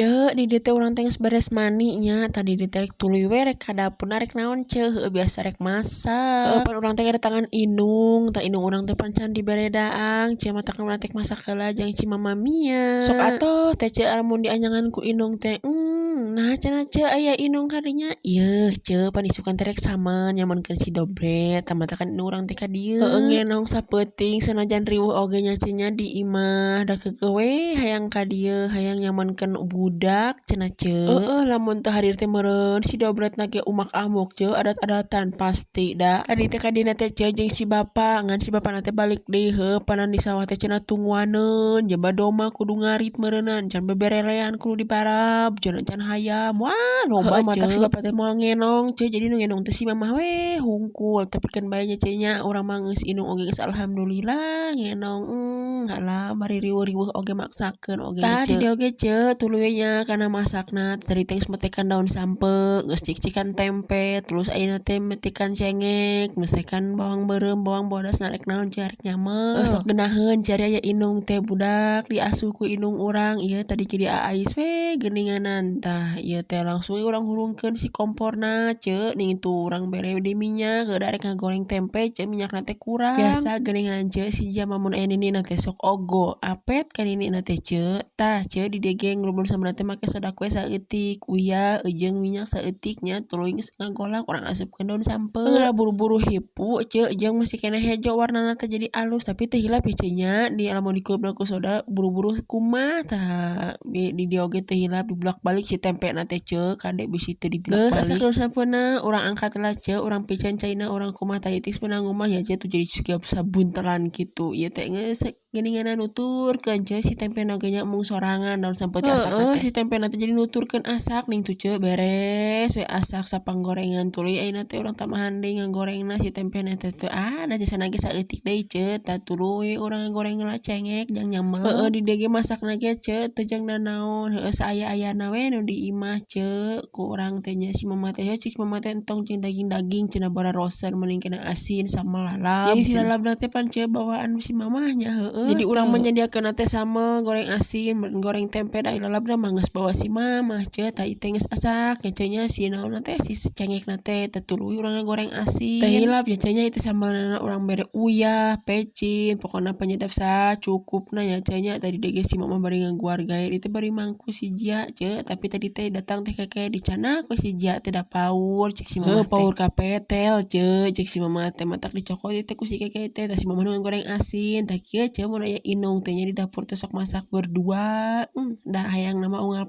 Ceu, di dieu teh urang teh geus beres mandi nya. Tadi di teh rek tuluy we rek ka dapur rek naon, ceu? Heueuh, biasa rek masak. Heueuh, pan urang teh kedatangan indung. Tah, indung urang teh pan can dibere daang, ceu. Matakan urang teh masak heula jeung ci Mama Mia. Sok atoh teh, ceu, lamun dianyangan ku indung teh. Nah, cenah, ceu, aya indung kadinya. Yeuh, ceu, pan isukan teh rek saman nyamankeun si Dobret. Tah, matakan indung urang teh ka dieu. Heueuh, ngenong sapeuting sanajan riweuh oge nya, ceu nya, di imah. Da keukeuh we hayang ka dieu, hayang nyamankeun budak cenah, ceu. Heueuh, lamun teu hadir teh meureun si Dobret na ge umak amuk, ceu, adat-adatan pasti da. Tadi teh ka dieu teh, ceu, jeung si bapa, ngan si bapana teh balik deui. Heueuh, panan di sawah teh cenah tungguaneun, jaba domba kudu ngarit meureunan, can beberelean kudu dibarab, cenah can hayam. Wah, loba. Matak si bapa teh moal ngenong, ceu. Jadi nu ngenong teh si mamah we hungkul. Tapi keun bae nya, ceu nya, urang mah geus indung oge geus alhamdulillah ngenong. Halah, bari riweuh-riweuh oge maksakeun oge. Tah, di dieu oge, ceu, tuluy we nya kana masakna. Tadi teh geus metekan daun sampeu, geus cik-cikan tempe, terus ayeuna teh metikan cengek, mesekan bawang beureum, bawang bodas. Rek naon, ceu? Rek nyamel. Sok geunaheun cari aya indung teh, budak diasuh ku indung urang. Ieu tadi ge diaais we geuninganan. Tah, ieu teh langsung we urang hurungkeun si komporna, ceu. Ning tuh urang bere deui minyak, heueuh, rek ngagoreng tempe, ceu, minyakna teh kurang. Biasa geuningan, ceu, si Jia mah mun aya ninina teh sok ogo apet ka ninina teh, ceu. Tah, ceu, di dieu ge nglumur sambelna teh make soda kue saeutik, uyah jeung minyak saeutik nya. Tuluy geus ngagolak, urang asupkeun daun sampeu. Heula buru-buru hipu, ceu, jeung masih keneh hejo warnana teh, jadi alus. Tapi teu hilap ya, ceu nya, di lamun dikulupna ku soda buru-buru kumaha. Tah, di dieu oge teu hilap dibulak-balik si tempena teh, ceu. Kade bisi teu dibulak-balik. Geus asak daun sampeuna, urang angkat lah, ceu, urang piceun caina, urang kumaha. Tah, ieu meunang ngumah nya, ceu, tuh jadi siga sabuntelan kitu. Ieu teh geus geuningan nuturkeun, ceu, si tempena oge nya, embung sorangan daun sampeu teh asak teh. Si tempena teh jadi nuturkeun asak. Ning tuh, ceu, beres we asak sapanggorengan, tuluy ayeuna teh urang tambahan deui ngagorengna si tempena teh. Teu ada jasana ge saeutik deui, ceu. Tah, tuluy urang ngagoreng heula cengek jang nyamel. Heueuh, di dieu ge masakna ge, ceu, teu jang nanaon. Heueuh, saaya-ayana we nu di imah, ceu, ku urang teh nya. Si mama teh, cik si mama teh entong jeung daging-daging cenah, bararosen, mending kena asin sambel lalap. Jadi si lalapna teh pan, ceu, bawaan si mamahnya. Heueuh, jadi urang menyediakeun teh sambel, goreng asin, goreng tempe, da lalapna mah geus bawa si mamah, ceu. Tah, ieu teh geus asak nya, ceu nya, si naonna teh, si cengekna teh. Teh, tuluy urang ngagoreng asin. Teu hilap ya, ceu nya, ieu teh sambalna urang bere uyah, pecin, pokona penyedap sacukupna ya, ceu nya. Tadi ge si mama bari ngaguar gae itu bari mangku si Jia, ceu. Tapi tadi teh datang teh keke dicanak ku si Jia teh, da paur cek si mama teh. Paur kapetel, ceu, cek si mama teh, matak dicokot teh ku si keke teh. Tah, si mama nu ngagoreng asin. Tah, kieu, ceu, mun aya indung teh nya, di dapur teh sok masak berdua. Dah hayang nama unggal.